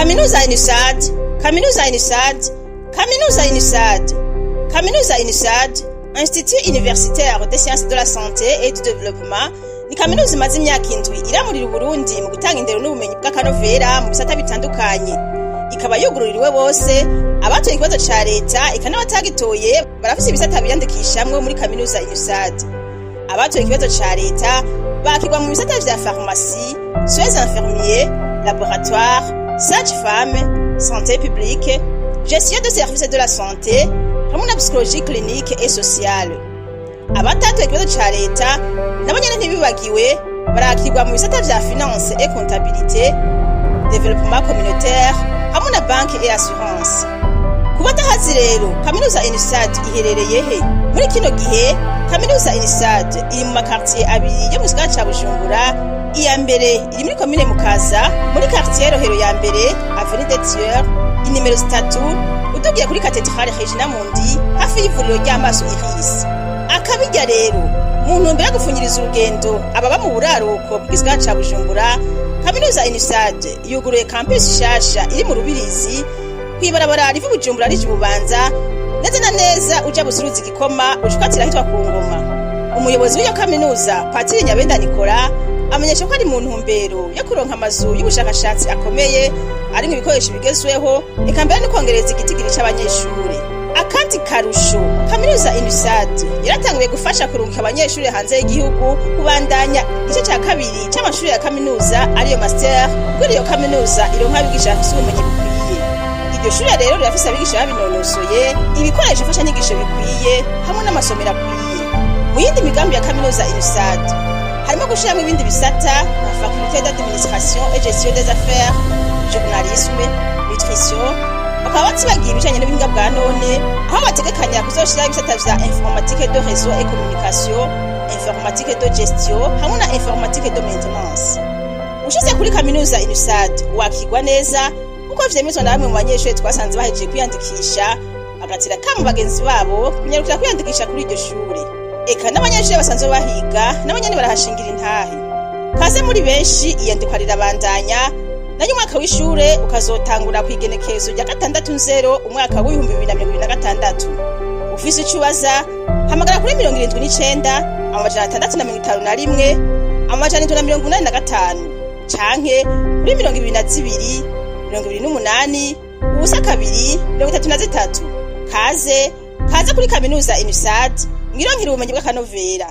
Kaminuza UNISAD, Kaminuza UNISAD, Kaminuza UNISAD, Kaminuza UNISAD, Institut Universitaire des Sciences de la Santé et du Développement, ni kaminuza imaze imyaka 7 iramurira Uburundi mu gutanga indero n'ubumenyi bw'akanovera mu bisata bitandukanye. Ikaba yugururiwe bose, abatoye ikibazo ca leta eka n'abatagitoye barafise ibisata biyandikishamwo muri Kaminuza UNISAD. Abatoye ikibazo ca leta bakirwa mu bisata vya pharmacie, soins infirmiers, laboratoire, sage-femme, santé publique, gestion de services de la santé hamwe na psychologie clinique et sociale. Abatatoye ikibazo ca leta nabo nyene ntibibagiwe, barakirwa mu bisata vya finance et comptabilité, développement communautaire hamwe na banque et assurance. Ku batahazi rero, Kaminuza UNISAD iherereye he? Muri kino gihe Kaminuza UNISAD iri mu makartier abiri yo mu gisagara ca Bujumbura. Iya mbere iri muri komine Mukaza, muri quartier Rohero ya mbere, avenue des Tilleuls, inimero 3, utugiye kuri Cathédrale Regina Mundi, hafi y'ivuriro ry'amaso Iris. Akabirya rero, mu ntumbero yo gupfunyiriza urugendo ababa mu buraruko bw'igisagara ca Bujumbura, Kaminuza UNISAD yuguruye campus shasha iri mu Rubirizi, kw'ibarabara riva Bujumbura rija Ububanza, neza na neza uja Busuruzi Igikoma, ucukatira ahitwa ku Ngoma. Umuyobozi w'iyo kaminuza, Patiri Nyabenda Nikora, amenyesha ko ari mu ntumbero yo kuronka amazu y'ubushakashatsi akomeye arimwo ibikoresho bigezweho, eka mbere no kongereza igitigiri c'abanyeshure. Akandi karusho, Kaminuza UNISAD yaratanguye gufasha kurungika abanyeshuri hanze y'igihugu kubandanya igice ca kabiri c'amashuri ya kaminuza, ariyo master, kugira iyo kaminuza ironka abigisha bafise ubumenyi bukwiye. Iryo shure rero rirafise abigisha babinonosoye, ibikoresho mfashanyigisho bikwiye hamwe n'amasomero akwiye. Mu yindi migambi ya Kaminuza UNISAD harimo gushiramwo ibindi bisata nka faculté d'administration et gestion des affaires, journalisme, nutrition. Bakaba batibagiye ibijanye n'ubuhinga bwa none, aho bategekanya kuzoshiraho ibisata vya informatique de réseau et communication, informatique de gestion hamwe na informatique de maintenance. Ushize kuri Kaminuza UNISAD wakigwa neza, kuko vyemezwa na bamwe mu banyeshure twasanze bahejeje kwiyandikisha, bagatira kamo bagenzi babo kunyarukira kwiyandikisha kuri iryo shure. Eka n'abanyeshure basanzwe bahiga nabo nyene barahashingira intahe. Kaze muri benshi, iyandikwa rirabandanya, nayo umwaka w'ishure ukazotangura kw'igenekerezo rya 6 nzero umwaka w'2026. Ufise ico ubaza, hamagara kuri 79 651 785 canke kuri 22 28 02 33. Kaze, kaze kuri Kaminuza UNISAD mwironkera ubumenyi bw'akanovera.